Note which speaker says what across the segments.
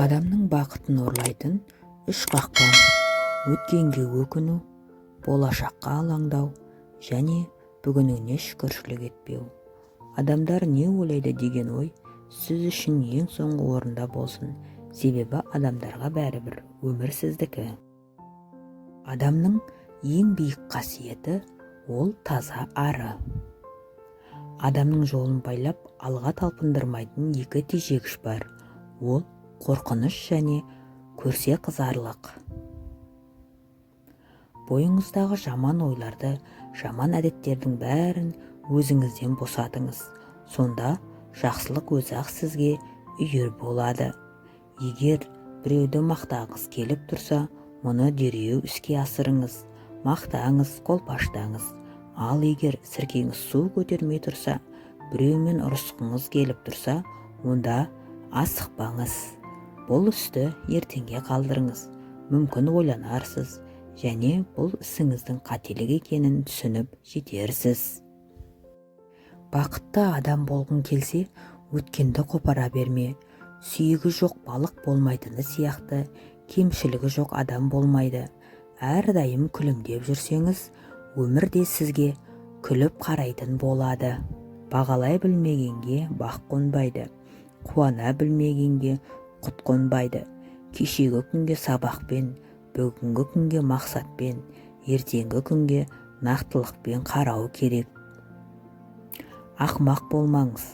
Speaker 1: Адамның бақытын ұрлайтын үш қақпан: өткенге өкіну, болашаққа алаңдау және бүгініңе шүкіршілік етпеу. Адамдар не ойлайды деген ой сіз үшін ең соңғы орында болсын, себебі адамдарға бәрібір, өмір сіздікі. Адамның ең биік қасиеті ол таза ары. Адамның жолын байлап, алға талпындырмайтын екі тежегіш бар. Ол қорқыныш және көрсе қызарлық. Бойыңыздағы жаман ойларды, жаман әдеттердің бәрін өзіңізден босатыңыз. Сонда жақсылық өзі-ақ сізге үйір болады. Егер біреуді мақтағыңыз келіп тұрса, мұны дереу іске асырыңыз, мақтаңыз, қолпаштаңыз. Ал егер сіркеңіз су көтермей тұрса, біреумен ұрысқыңыз келіп тұрса, онда асықпаңыз. Бұл істі ертеңге қалдырыңыз. Мүмкін ойланарсыз және бұл ісіңіздің қателік екенін түсініп жетерсіз. Бақытты адам болғың келсе, өткенді қопара берме. Сүйегі жоқ балық болмайтыны сияқты, кемшілігі жоқ адам болмайды. Әрдайым күлімдеп жүрсеңіз, өмір де сізге күліп қарайтын болады. Бағалай білмегенге бақ қонбайды, қуана білмегенге құт қонбайды. Кешегі күнге сабақпен, бүгінгі күнге мақсатпен, ертеңгі күнге нақтылықпен қарау керек. Ақымақ болмаңыз,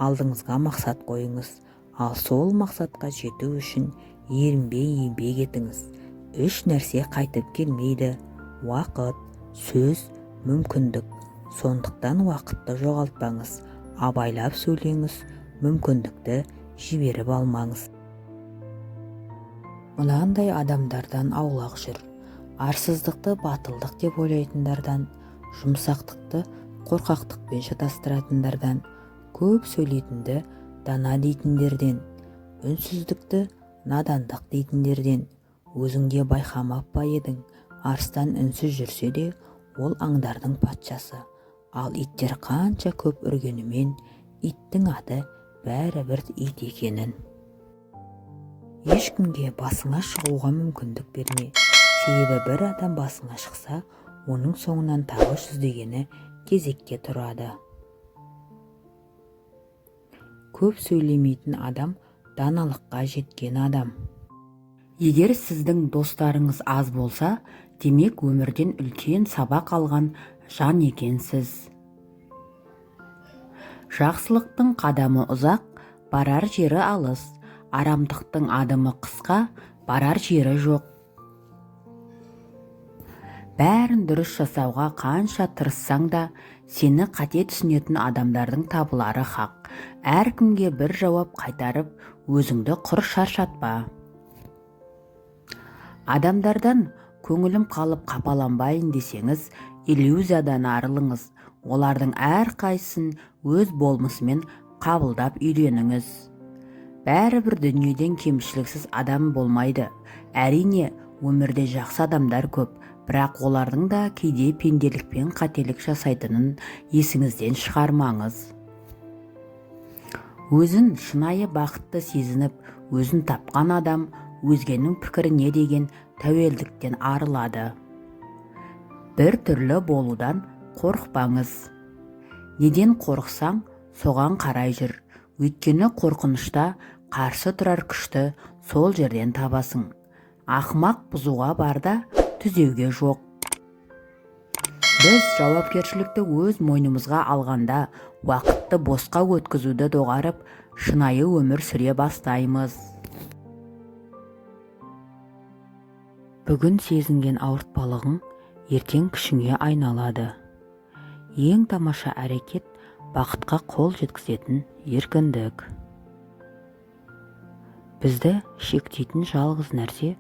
Speaker 1: алдыңызға мақсат қойыңыз, ал сол мақсатқа жету үшін ерінбей еңбек етіңіз. Үш нәрсе қайтып келмейді: уақыт, сөз, мүмкіндік. Сондықтан уақытты жоғалтпаңыз, абайлап сөйлеңіз, мүмкіндікті жіберіп алмаңыз. Мынандай адамдардан аулақ жүр: арсыздықты батылдық деп ойлайтындардан, жұмсақтықты қорқақтықпен шатастыратындардан, көп сөйлейтінді дана дейтіндерден, үнсіздікті надандық дейтіндерден. Өзің де байқамап па едің, арыстан үнсіз жүрсе де, ол аңдардың патшасы. Ал иттер қанша көп үргенімен, иттің аты бәрібір ит екенін. Ешкімге басыңа шығуға мүмкіндік берме, себебі бір адам басыңа шықса, оның соңынан тағы жүздегені кезекке тұрады. Көп сөйлемейтін адам даналыққа жеткен адам.
Speaker 2: Егер сіздің достарыңыз аз болса, демек өмірден үлкен сабақ алған жан екенсіз. Жақсылықтың қадамы ұзақ, барар жері алыс, арамдықтың адымы қысқа, барар жері жоқ. Бәрін дұрыс жасауға қанша тырыссаң да, сені қате түсінетін адамдардың табылары хақ. Әркімге бір жауап қайтарып, өзіңді құр шаршатпа. Адамдардан көңілім қалып қапаланбайын десеңіз, иллюзиядан арылыңыз. Олардың әрқайсысын өз болмысымен қабылдап үйреніңіз. Бәрібір дүниеден кемшіліксіз адам болмайды. Әрине, өмірде жақсы адамдар көп, бірақ олардың да кейде пенделікпен қателік жасайтынын есіңізден шығармаңыз. Өзін шынайы бақытты сезініп, өзін тапқан адам өзгенің пікіріне деген тәуелдіктен арылады. Бір түрлі болудан қорықпаңыз. Неден қорықсаң, соған қарай жүр. Өйткені қорқынышта қарсы тұрар күшті сол жерден табасың. Ақымақ бұзуға бар да, түзеуге жоқ. Біз жауапкершілікті өз мойнымызға алғанда, уақытты босқа өткізуді доғарып, шынайы өмір сүре бастаймыз.
Speaker 1: Бүгін сезінген ауыртпалығың ертең күшіңе айналады. Ең тамаша әрекет бақытқа қол жеткізетін еркіндік. Бізді шектейтін жалғыз нәрсе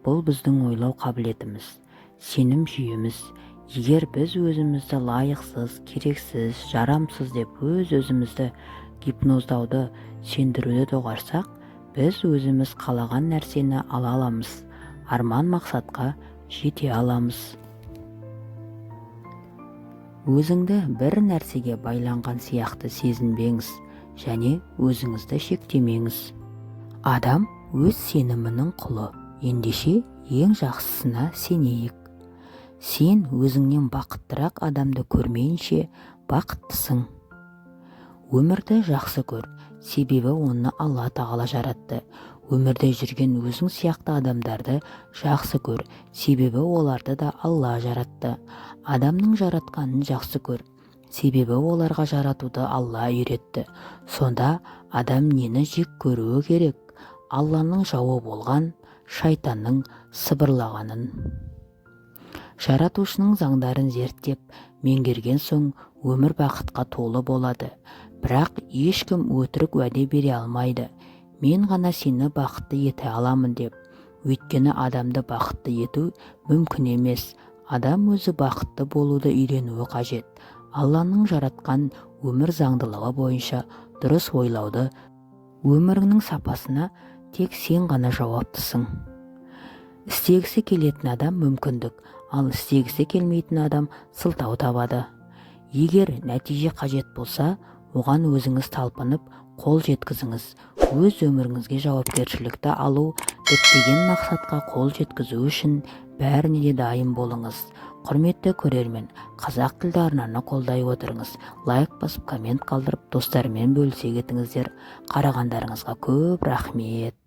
Speaker 1: бұл біздің ойлау қабілетіміз, сенім жүйеміз. Егер біз өзімізді лайықсыз, керексіз, жарамсыз деп өз-өзімізді гипноздауды, сендіруді доғарсақ, біз өзіміз қалаған нәрсені ала аламыз, арман мақсатқа жете аламыз. Өзіңді бір нәрсеге байланған сияқты сезінбеңіз және өзіңізді шектемеңіз. Адам Өз сенімінің құлы, ендеше ең жақсысына сенейік. Сен өзіңнен бақыттырақ адамды көрмейінше бақыттысың. Өмірді жақсы көр, себебі оны Алла Тағала жаратты. Өмірде жүрген өзің сияқты адамдарды жақсы көр, себебі оларды да Алла жаратты. Адамның жаратқанын жақсы көр, себебі оларға жаратуды Алла үйретті. Сонда адам нені жек көруі керек? Алланың жауы болған шайтанның сыбырлағанын. Жаратушының заңдарын зерттеп, меңгерген соң өмір бақытқа толы болады. Бірақ ешкім өтірік уәде бере алмайды. Мен ғана сені бақытты ете аламын деп. Өйткені адамды бақытты ету мүмкін емес. Адам өзі бақытты болуды үйренуі қажет. Алланың жаратқан өмір заңдылығы бойынша дұрыс ойлауды, өміріңнің сапасына тек сен ғана жауаптысың. Істегісі келетін адам мүмкіндік, ал істегісі келмейтін адам сылтау табады. Егер нәтиже қажет болса, оған өзіңіз талпынып, қол жеткізіңіз. Өз өміріңізге жауапкершілікті алу, діттеген мақсатқа қол жеткізу үшін бәріне де дайын болыңыз. Құрметті көрермен, қазақ тілді арнаны қолдай отырыңыз. Лайк басып, коммент қалдырып, достарымен бөлісе кетіңіздер. Қарағандарыңызға көп рахмет.